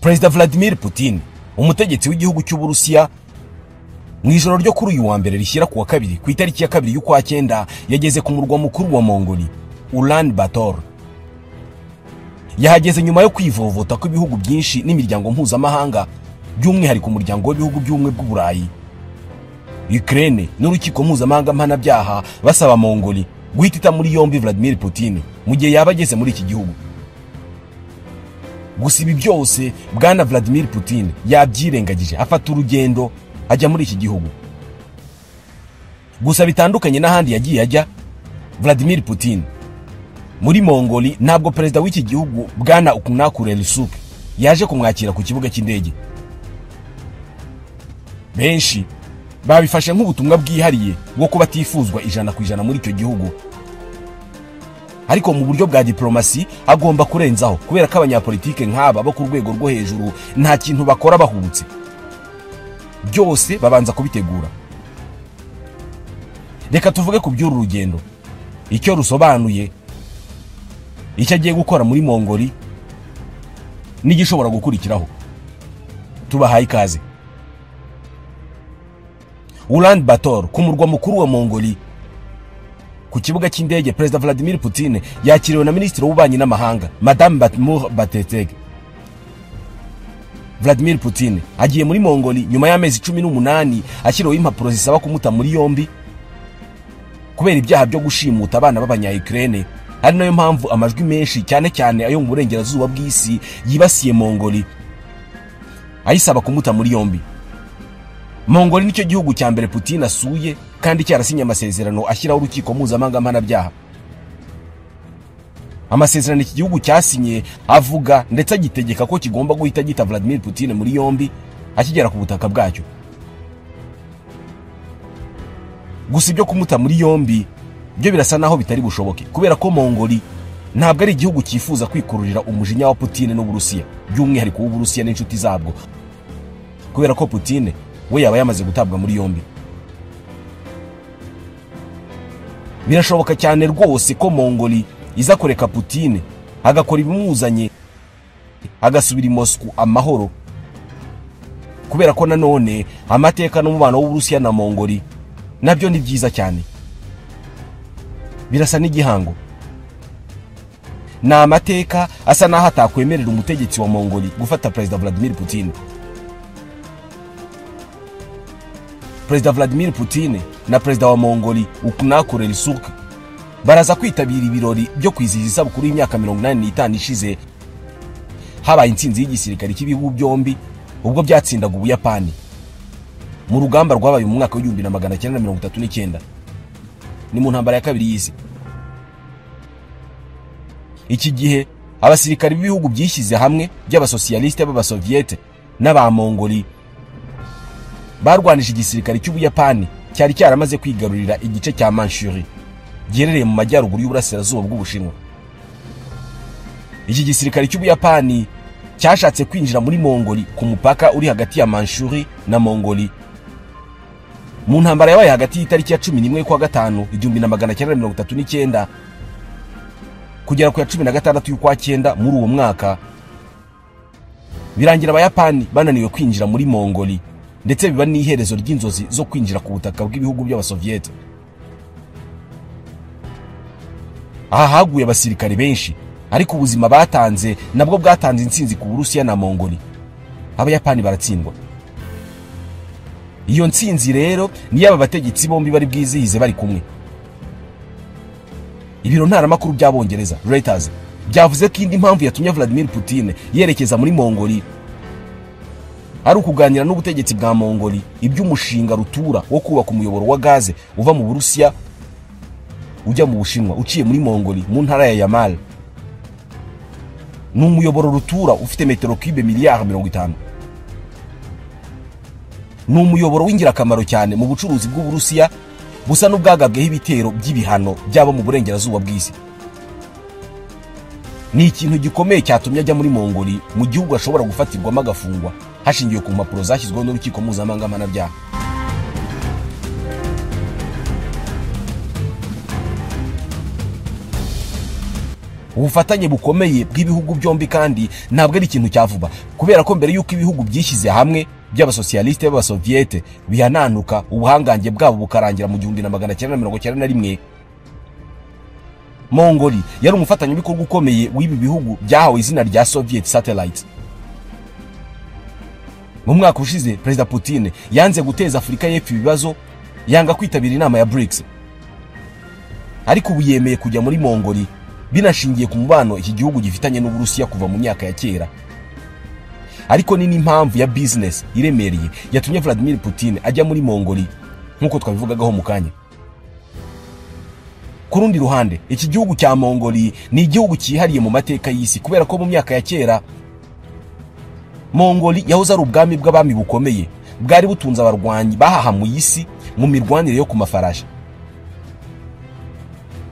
Perezida Vladimir Putin, umutegetsi w'igihugu cy'Uburusiya, mu ijoro ryo kuri uyu wa mbere rishyira ku wa kabiri ku itariki ya 2 y'ukwa 9 yageze ku murwa mukuru wa Mongoli, Ulan Bator. Yahageze nyuma yo kwivovota kw'ibihugu byinshi n'imiryango mpuzamahanga, by'umwihariko umuryango w'ibihugu by'ubumwe bw'Uburayi, Ukraine n'urukiko mpuzamahanga mpanabyaha, basaba Mongoli guhita ita muri yombi Vladimir Putin mu gihe yaba ageze muri iki gihugu. Gusa ibi byose Bwana Vladimir Putin yabyirengagije, afata urugendo ajya muri iki gihugu. Gusa bitandukanye n'ahandi yagiye ajya, Vladimir Putin muri Mongoli ntabwo perezida w'iki gihugu Bwana Ukhnaakhurelsukh yaje kumwakira ku kibuga cy'indege. Benshi babifashe nk'ubutumwa bwihariye bwo kuba atifuzwa 100% muri icyo gihugu. Ariko mu buryo bwa diplomasi agomba kurenzaho, kubera ko abanyapolitike nk'aba bo ku rwego rwo hejuru nta kintu bakora bahubutse, byose babanza kubitegura. Reka tuvuge ku by'uru rugendo, icyo rusobanuye, icyo agiye gukora muri Mongoli n'igishobora gukurikiraho. Tubahaye ikaze. Ulan Bator, ku murwa mukuru wa Mongoli, ku kibuga cy'indege, Perezida Vladimir Putin yakiriwe na Minisitiri w'Ububanyi n'Amahanga Madame Batmur Bateteg. Vladimir Putin agiye muri Mongoli nyuma y'amezi 18 ashyiriweho impapuro zisaba kumuta muri yombi kubera ibyaha byo gushimuta abana b'abanya-Ukraine, ari nayo mpamvu amajwi menshi cyane cyane ayo mu burengerazuba bw'isi yibasiye Mongoli ayisaba kumuta muri yombi. Mongoli nicyo gihugu cya mbere Putin asuye kandi cyarasinye amasezerano ashyiraho urukiko mpuzamahanga mpanabyaha. Amasezerano iki gihugu cyasinye avuga ndetse agitegeka ko kigomba guhita gita Vladimir Putin muri yombi akigera ku butaka bwacyo. Gusa ibyo kumuta muri yombi byo birasa naho bitari bushoboke, kubera ko Mongoli ntabwo ari igihugu cyifuza kwikururira umujinya wa Putin n'Uburusiya, by'umwihariko w'Uburusiya n'inshuti zabwo, kubera ko Putin we yaba yamaze gutabwa muri yombi. Birashoboka cyane rwose ko Mongoli iza kureka Putin agakora ibimuzanye agasubira i Moscow amahoro, kubera ko nanone amateka n'umubano w'Uburusiya na Mongoli nabyo ni byiza cyane, birasa n'igihango. Ni amateka asa naho atakwemerera umutegetsi wa Mongoli gufata Perezida Vladimir Putin. Perezida Vladimir Putin na Perezida wa Mongoli Ukhnaakhurelsukh baraza kwitabira ibirori byo kwizihiza isabukuru y'imyaka 85 ishize habaye intsinzi y'igisirikare cy'ibihugu byombi ubwo byatsindaga Ubuyapani mu rugamba rwabaye mu mwaka w'1939, ni mu ntambara ya kabiri y'isi. Iki gihe abasirikare b'ibihugu byishyize hamwe by'abasosiyaliste b'abasoviete n'abamongoli barwanije igisirikare cy'Ubuyapani cyari cyaramaze kwigarurira igice cya Manchurie giherereye mu majyaruguru y'uburasirazuba bw'Ubushinwa. Iki gisirikare cy'Ubuyapani cyashatse kwinjira muri Mongoli ku mupaka uri hagati ya Manchurie na Mongoli mu ntambara yabaye hagati y'itariki ya 11 y'ukwa 5 1939 kugera ku ya 16 y'ukwa 9 muri uwo mwaka. Birangira Abayapani bananiwe kwinjira muri Mongoli, ndetse biba n'iherezo ry'inzozi zo kwinjira ku butaka bw'ibihugu by'Abasoviete. Aha haguye abasirikare benshi, ariko ubuzima batanze nabwo bwatanze intsinzi ku Burusiya na Mongoli. Abayapani baratsindwa. Iyo ntsinzi rero ni yaba bategetsi bombi bari bwizihize bari kumwe. Ibiro ntaramakuru by'Abongereza Reuters byavuze ko indi mpamvu yatumye Vladimir Putin yerekeza muri Mongoli ari ukuganira n'ubutegetsi bwa Mongoli iby'umushinga rutura wo kubaka umuyoboro wa gaze uva mu Burusiya ujya mu Bushinwa uciye muri Mongoli mu ntara ya Yamal. Ni umuyoboro rutura ufite metero cube miliyari 50. Ni umuyoboro w'ingirakamaro cyane mu bucuruzi bw'Uburusiya busa n'ubwagabweho ibitero by'ibihano byabo mu burengerazuba bw'isi. Ni ikintu gikomeye cyatumye ajya muri Mongoli, mu gihugu ashobora gufatirwamo agafungwa hashingiwe ku mpapuro zashyizweho n'urukiko mpuzamahanga mpanabyaha. Ubufatanye bukomeye bw'ibihugu byombi kandi ntabwo ari ikintu cyavuba, kubera ko mbere y'uko ibihugu byishyize hamwe by'abasosiyaliste b'abasoviete bihananuka ubuhangange bwabo bukarangira mu 1991, Mongoli yari umufatanyabikorwa ukomeye w'ibi bihugu byahawe izina rya Soviet Satellite. Mu mwaka ushize Perezida Putin yanze guteza Afurika y'Epfo ibibazo, yanga kwitabira inama ya BRICS, ariko ubu yemeye kujya muri Mongoli binashingiye ku mubano iki gihugu gifitanye n'Uburusiya kuva mu myaka ya kera. Ariko ni n'impamvu ya business iremereye yatumye Vladimir Putin ajya muri Mongoli nk'uko twabivugagaho mu kanya. Ku rundi ruhande, iki gihugu cya Mongoli ni igihugu cyihariye mu mateka y'isi, kubera ko mu myaka ya kera Mongoli yahoze ari ubwami bw'abami bukomeye bwari butunze abarwanyi bahahamuye isi mu mirwanire yo ku mafarashi.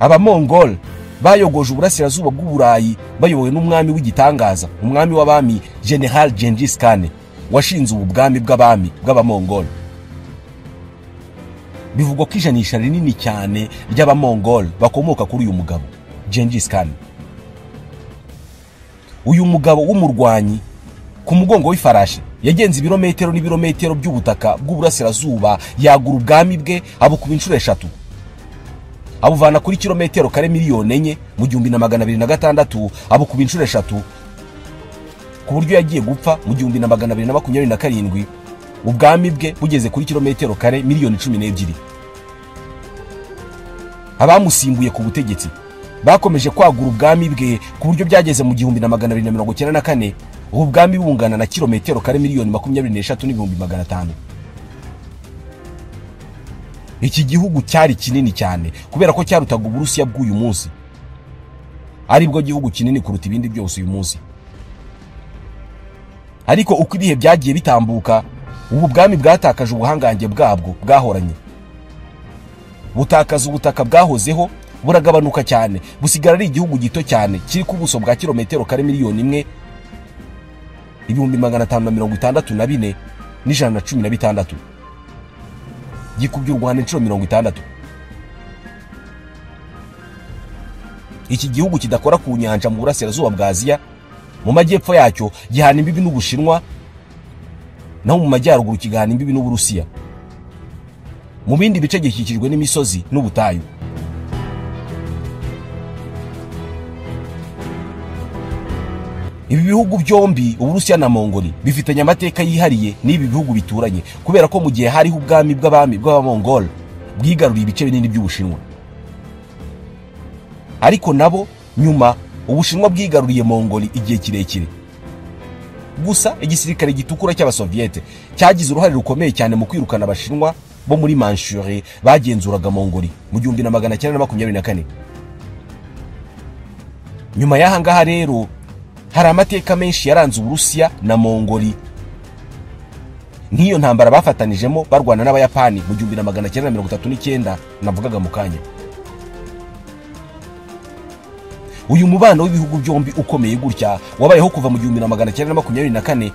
Aba Mongol bayogoje uburasirazuba bw'Uburayi bayobowe n'umwami w'igitangaza, umwami w'abami General Genghis Khan, washinze ubu bwami bw'abami bw'Abamongol. Bivugwa ko ijanisha rinini cyane ry'Abamongol bakomoka kuri uyu mugabo Genghis Khan. Uyu mugabo w'umurwanyi ku mugongo w'ifarashi yagenze ibirometero n'ibirometero by'ubutaka bw'uburasirazuba, yagura ubwami bwe abukuba inshuro 3, abuvana kuri kilometero kare 4,000,000 mu 1206, abukuba inshuro 3, ku buryo yagiye gupfa mu 1227 ubwami bwe bugeze kuri kilometero kare 12,000,000. Abamusimbuye ku butegetsi bakomeje kwagura ubwami bwe ku buryo byageze mu 1294 ubu bwami bungana na kilometero kare 23,500,000. Iki gihugu cyari kinini cyane kubera ko cyarutaga Uburusiya bw'uyu munsi, aribwo gihugu kinini kuruta ibindi byose uyu munsi. Ariko uko ibihe byagiye bitambuka, ubu bwami bwatakaje ubuhangange bwabwo bwahoranye, butakaza ubutaka bwahozeho buragabanuka cyane, busigara ari igihugu gito cyane kiri ku buso bwa kilometero kare 1,564,116, gikubye u Rwanda inshuro 60. Iki gihugu kidakora ku nyanja mu burasirazuba bwa Aziya, mu majyepfo yacyo gihana imbibi n'Ubushinwa, naho mu majyaruguru kigahana imbibi n'Uburusiya. Mu bindi bice gikikijwe n'imisozi n'ubutayu. Ibi bihugu byombi, Uburusiya na Mongoli, bifitanye amateka yihariye n'ibi bihugu bituranye, kubera ko mu gihe hariho ubwami bw'abami bw'Abamongol bwigaruriye ibice binini by'Ubushinwa. Ariko nabo nyuma Ubushinwa bwigaruriye Mongoli igihe kirekire. Gusa igisirikare gitukura cy'Abasoviete cyagize uruhare rukomeye cyane mu kwirukana Abashinwa bo muri Manchurie bagenzuraga Mongoli mu 1924. Nyuma y'aha ngaha rero hari amateka menshi yaranze Uburusiya na Mongoli, nk'iyo ntambara bafatanijemo barwana n'Abayapani mu 1939 navugaga mu kanya. Uyu mubano w'ibihugu byombi ukomeye gutya wabayeho kuva mu 1924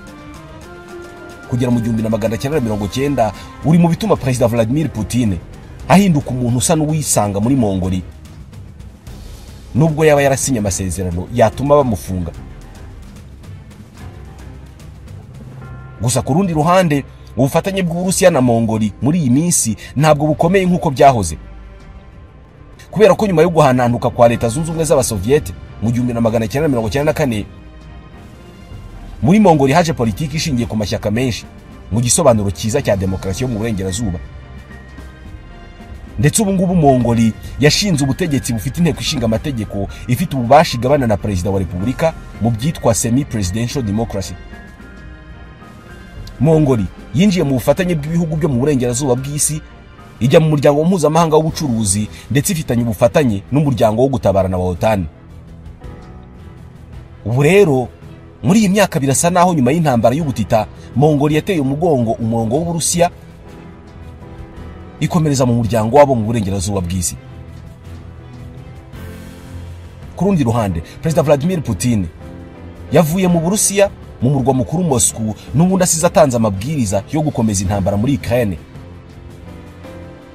kugera mu 1990, uri mu bituma Perezida Vladimir Putin ahinduka umuntu usa n'uwisanga muri Mongoli, nubwo yaba yarasinye amasezerano yatuma bamufunga. Gusa ku rundi ruhande, ubufatanye bw'Uburusiya na Mongoli muri iyi minsi ntabwo bukomeye nk'uko byahoze, kubera ko nyuma yo guhananuka kwa Leta Zunze Ubumwe z'Abasoviete mu 1994, muri Mongoli haje politiki ishingiye ku mashyaka menshi mu gisobanuro cyiza cya demokarasi yo mu burengerazuba. Ndetse ubu ngubu Mongoli yashinze ubutegetsi bufite inteko ishinga amategeko ifite ububasha igabana na Perezida wa Repubulika mu byitwa semi presidential democracy. Mongoli yinjiye mu bufatanye bw'ibihugu byo mu burengerazuba bw'isi, ijya mu muryango mpuzamahanga w'ubucuruzi, ndetse ifitanye ubufatanye n'umuryango wo gutabarana wa OTAN. Ubu rero muri iyi myaka birasa naho nyuma y'intambara y'ubutita Mongoli yateye umugongo umurongo w'Uburusiya, ikomereza mu muryango wabo mu burengerazuba bw'isi. Ku rundi ruhande, Perezida Vladimir Putin yavuye mu Burusiya mu murwa mukuru Moscow, n'ubundi asize atanze amabwiriza yo gukomeza intambara muri Ukraine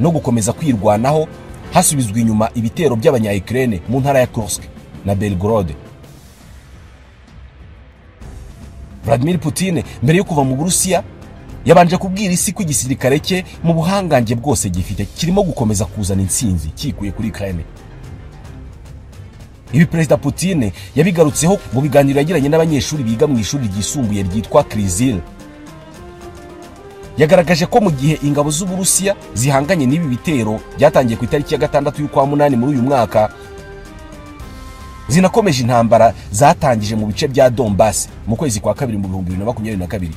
no gukomeza kwirwanaho hasubizwa inyuma ibitero by'abanya-Ukraine mu ntara ya Kursk. na Belgorod. Vladimir Putin mbere yo kuva mu Burusiya yabanje kubwira isi ko igisirikare cye mu buhangange bwose gifite kirimo gukomeza kuzana intsinzi kikuye kuri Ukraine. Ibi Perezida Putin yabigarutseho mu biganiro yagiranye n'abanyeshuri biga mu ishuri ryisumbuye ryitwa Krizil. Yagaragaje ko mu gihe ingabo z'Uburusiya zihanganye n'ibi bitero byatangiye ku itariki ya 6 y'ukwa 8 muri uyu mwaka, zinakomeje intambara zatangije mu bice bya Donbass mu kwezi kwa 2 mu 2022.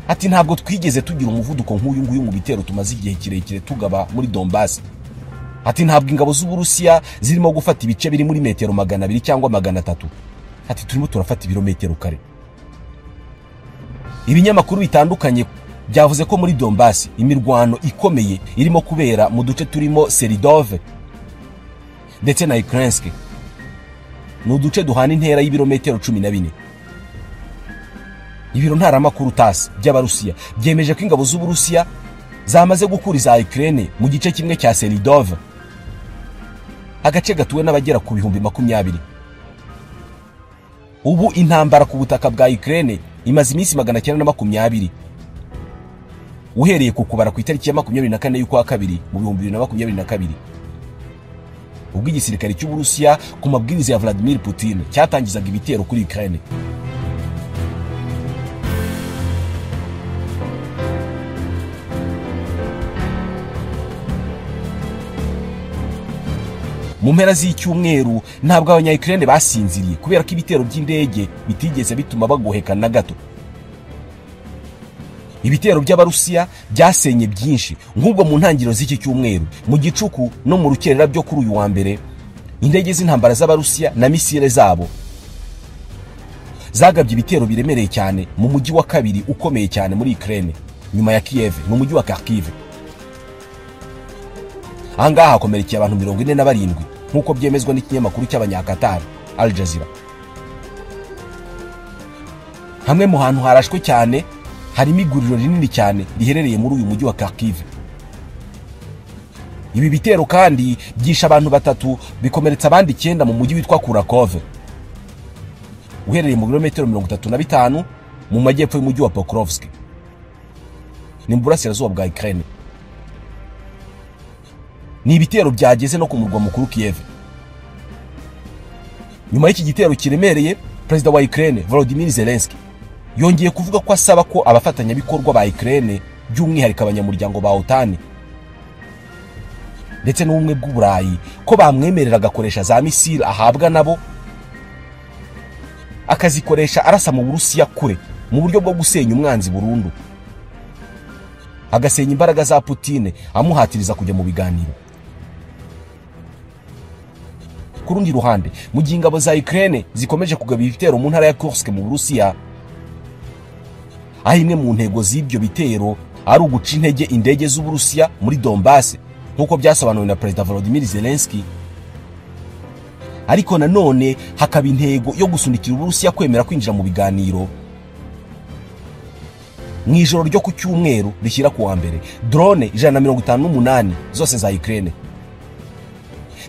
Ati ntabwo twigeze tugira umuvuduko nk'uyu nguyu mu bitero tumaze igihe kirekire tugaba muri Donbass. Ati ntabwo ingabo z'Uburusiya zirimo gufata ibice biri muri metero 200 cyangwa 300. Ati turimo turafata ibirometero kare. Ibinyamakuru bitandukanye byavuze ko muri Donbass imirwano ikomeye irimo kubera mu duce turimo Seridove ndetse na Ukrainsk. Ni uduce duhana intera y'ibirometero 14. Ibiro ntaramakuru TASS by'Abarusiya byemeje ko ingabo z'Uburusiya zamaze gukuriza Ukraine mu gice kimwe cya Seridove, agace gatuwe n'abagera ku 20,000. Ubu intambara ku butaka bwa Ukraine imaze iminsi 920 uhereye ku kubara ku itariki ya 24 y'ukwa 2 mu 2022, ubwo igisirikare cy'Uburusiya ku mabwiriza ya Vladimir Putin cyatangizaga ibitero kuri Ukraine. Mu mpera z'icyumweru ntabwo abanya-Ukraine basinziriye kubera ko ibitero by'indege bitigeze bituma bagoheka na gato. Ibitero by'Abarusiya byasenye byinshi, nk'ubwo mu ntangiriro z'iki cyumweru mu gicuku no mu rukerera byo kuri uyu wa mbere, indege z'intambara z'Abarusiya na misile zabo zagabye ibitero biremereye cyane mu mujyi wa kabiri ukomeye cyane muri Ukraine nyuma ya Kiev, mu mujyi wa Kharkiv. Ahangaha hakomerekeye abantu 47 nk'uko byemezwa n'ikinyamakuru cy'abanyakatar Al Jazeera. Hamwe mu hantu harashwe cyane harimo iguriro rinini cyane riherereye muri uyu mujyi wa Kharkiv. Ibi bitero kandi byishe abantu 3 bikomeretsa abandi 9 mu mujyi witwa Kurakov, uherereye mu birometero 35 mu majyepfo y'umujyi wa Pokrovsk, ni mu burasirazuba bwa Ukraine. Ni ibitero byageze no ku murwa mukuru Kiev. Nyuma y'iki gitero kiremereye, Perezida wa Ukraine Volodymyr Zelensky yongeye kuvuga ko asaba ko abafatanyabikorwa ba Ukraine by'umwihariko abanyamuryango ba OTAN ndetse n'ubumwe bw'Uburayi ko bamwemerera agakoresha za misile ahabwa nabo akazikoresha arasa mu Burusiya kure mu buryo bwo gusenya umwanzi burundu, agasenya imbaraga za Putin amuhatiriza kujya mu biganiro. Ku rundi ruhande, mu gihe ingabo za Ukraine zikomeje kugaba ibitero mu ntara ya Kursk mu Burusiya, aho imwe mu ntego z'ibyo bitero ari uguca intege indege z'Uburusiya muri Donbass nk'uko byasobanuwe na Perezida Volodymyr Zelensky, ariko nanone hakaba intego yo gusunikira Uburusiya kwemera kwinjira mu biganiro. Mu ijoro ryo ku cyumweru rishyira ku wa mbere, drone 158 zose za Ukraine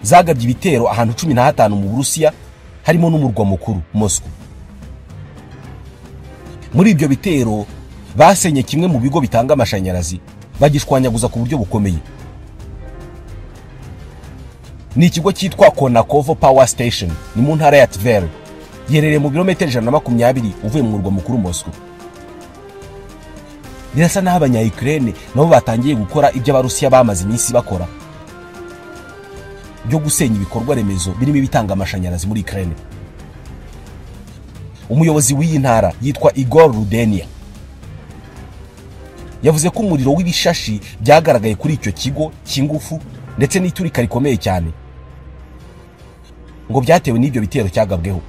zagabye ibitero ahantu 15 mu Burusiya, harimo n'umurwa mukuru Moscow. Muri ibyo bitero basenye kimwe mu bigo bitanga amashanyarazi bagishwanyaguza ku buryo bukomeye. Ni ikigo cyitwa Konakovo Power Station, ni mu ntara ya Tver, giherereye mu birometero 120 uvuye mu murwa mukuru Moscow. Birasa n'aho abanya-Ukraine nabo batangiye gukora ibyo Abarusiya bamaze iminsi bakora byo gusenya ibikorwa remezo birimo ibitanga amashanyarazi muri Ukraine. Umuyobozi w'iyi ntara yitwa Igor Rudenia yavuze ko umuriro w'ibishashi byagaragaye kuri icyo kigo cy'ingufu ndetse n'iturika rikomeye cyane ngo byatewe n'ibyo bitero cyagabweho.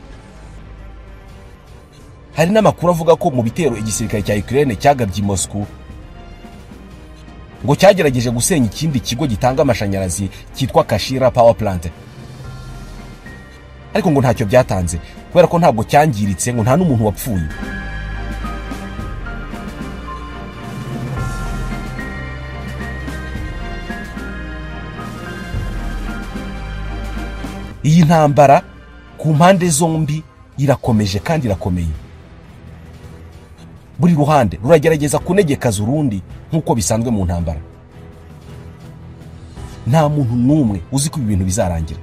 Hari n'amakuru avuga ko mu bitero igisirikare cya Ukraine cyagabye i Moscow ngo cyagerageje gusenya ikindi kigo gitanga amashanyarazi cyitwa Kashira Power Plant, ariko ngo ntacyo byatanze kubera ko ntabwo cyangiritse, ngo nta n'umuntu wapfuye. Iyi ntambara ku mpande zombi irakomeje kandi irakomeye. Buri ruhande ruragerageza kunegekaza urundi nk'uko bisanzwe mu ntambara. Nta muntu n'umwe uzi ko ibi bintu bizarangira.